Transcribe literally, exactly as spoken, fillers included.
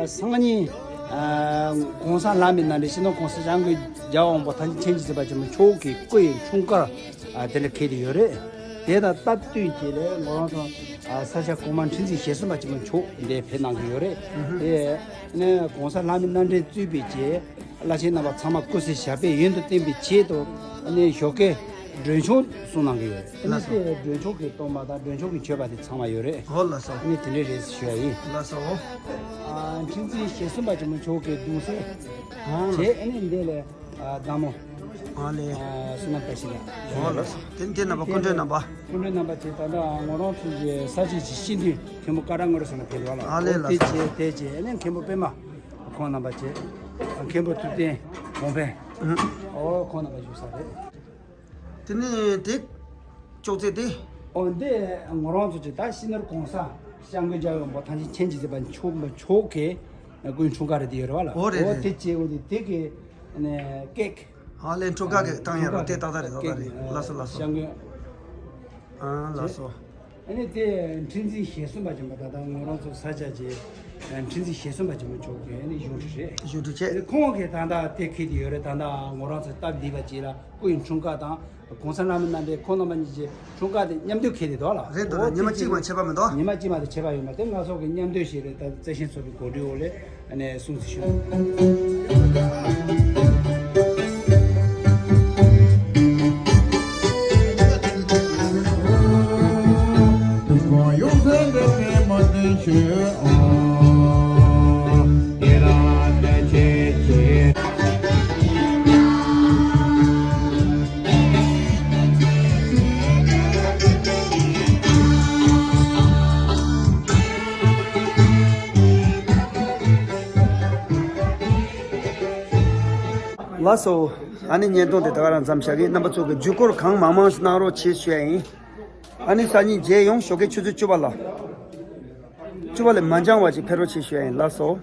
སང་ཉིན་༸གོང་ས་ལྷ་མི་རྣམ་འདྲེན་སྤྱི་ནོར་༸གོང་ས་༸སྐྱབས་མགོན་རྒྱལ་བ་དབང་པོ་ཐམས་ཅད་མཁྱེན་ཅིང་གཟིགས་པ་ཆེན་པོ་མཆོག་གི་སྐུ་ཡི་འཁྲུངས་སྐར་དེ་འདྲ་འཁེལ་གྱི་ཡོད་རེད། དེ་དང་སྟབས་བསྟུན་བྱས་ནས་ང་རང་ཚོ་ས་སྐྱ་གོང་མ་ཁྲི་འཛིན་ཞེ་གསུམ་པ་ཆེན་པོ་མཆོག་འདིར་ཕེབས་གནང་གི་ཡོད་རེད། དེ་ནས་༸གོང་ས་ལྷ་མི་རྣམ་འདྲེན་གཙོས་པའི་བཅས་བླ་ཆེན་རྣམ་པ་ཚང་མ་སྐུ་ཚེ་ཞབས་པད་ཡུན་དུ་བརྟན་པའི་ཆེད་དུ་ཞོགས་ཀས་མགྲོན་ཆུང་གསུང་གནང་གི་ཡོད་རེད། ཨ་ནི་དེ་མགྲོན་ཆུང་གི་གཏོར་མ་དང་མགྲོན་ཆུང་གི་མཆོད་པ་དེ་ཚང་མ་ཡོད་རེད། ཨོ་ལགས་སོ། ཨ་ནི་དེ་འདྲ་རེད་ཞུ་ཡ་ཡིན། ལགས་སོ། ཨ་ཁྲི་འཛིན་ཞེ་གསུམ་པ་ཆེན་པོ་མཆོག་གི་གདུང་སྲས་ཨོ་ལགས་བྱས། ཨ་ནི་འདི་ལས་ཨ་བདག་མོ་ཨ་ལས། ཨ་བསོད་ནམས་བཀྲ་ཤིས་ལགས། ཨོ་ལགས་སོ། དེ་དེ་རྣམ་པ་སྐུ་མགྲོན་རྣམ་པ། སྐུ་མགྲོན་རྣམ་པ་བྱས། ད་ལྟ་ང་རང་ཚོ་གི་ས་ཆ་གི་སྤྱི་འཐུས་མཁན་པོ་ཀ་ར་ངོ་རེ་ཟེར་ན་ཕེབས་ཡོད་ལ། ཨ་ལས། ཨོ་ལགས་དེ་སོ། བྱས་དེ་བྱས། ཨ་ནི་མཁན་པོ་པད་མ་ཁོང་རྣམ་པ་བྱས། མཁན་པོ་ཐུབ་བསྟན་གོང་འཕེལ། ཨུ། ཨོ་ཁོང་རྣམ་པ་བཞུགས་ས་རེད། དེ་ནས་དེ་ཅོག་ཙེ་དེ། ཨོ་འདི་ང་རང་ཚོ་གི་ད་སྤྱི་ནོར་༸གོང་ས་༸སྐྱབས་མགོན་རྒྱལ་བའི་དབང་པོ་ཐམས་ཅད་མཁྱེན་ཅིང་གཟིགས་པ་མཆོག་མཆོག་གི་སྐུའི་འཁྲུངས་སྐར་རེད་དེ་ཡོད་རེད་བ་ལ། ཨོ་རེད་ཨོ་རེད། དེ་བྱས། ཨོ་དེ་དེ་གི་ཨ་ནི་ཀེག་ཨ་ལས། འཁྲུངས་སྐར་གྱི་བཏང་ཡ་རོ་དེ་ཏག་ཏག་རེད། ཏག་ཏག་རེད། ལགས་སོ་ལགས་སོ། ཨ་ལགས་སོ། ཨ་ནི་དེ་ཁྲི་འཛིན་ཞེ་གསུམ་པ་ཆེན་པོ། ད་ལྟ་ང་རང་ཚོ་ས་ཆ་གི་ཁྲི་འཛིན་ཞེ་གསུམ་པ་ཆེན་པོ་མཆོག་གི་ཨ་ནི་བཞུགས་ཁྲི་རེད། བཞུགས་ཁྲི་བྱས། ཨ་ནི་ཁོང་གིས་ད་ལྟ་དེ་འཁེལ་གྱི་ཡོད་རེད། ད་ལྟ་ང་རང་ཚོ་སྟབས་བདེ་བ་ཅིག་ལ་སྐུ་ཡི་འཁྲུངས་སྐར་དང་༸གོང་ས་ལྷ་མི་རྣམ་འདྲེན་ཁོང་རྣམ་པ་གཉིས་ཀྱི་འཁྲུངས་སྐར་དེ་མཉམ་དུ་འཁེལ་དེ་འདུག་ལ། རེད་འདུག་རེད། ཉི་མ་གཅིག་མ་ཁྱད་པར་མི་འདུག་ཉི་མ་གཅིག་མ་དེ་ཁྱད་པར་ཡོད་མ་རེད། ང་ཚོ་གི་མཉམ་སྡོད་ཞིག་རེད། ད་བརྩེ་ཞེན་ཚོགས་པའི་གོ་སྒྲིག་འོག་ལས་ཨ་ནི་སྲུང་བརྩི་ཞུ། ལགས་སོ། ཨ་ནི་བརྙན་ཐུང་དེ་ད་ག་རང་མཚམས་བཞག་གི། རྣམ་པ་ཚོ་གི་བརྒྱུད་སྐུར་གང་མང་མང་ཞིག་གནང་རོགས་བྱེད་ཞུ་ཡ་ཡིན། ཨ་ནི་སང་ཉིན་མཇལ་ཡོང་། ཞོགས་ཀའི་ཆུ་ཚོད་བཅུ་པ་ལ། བཅུ་པ་ལས་མ་འགྱངས་བ་ཅིག་ཕེབས་རོགས་བྱེད་ཞུ་ཡ་ཡིན། ལགས་སོ།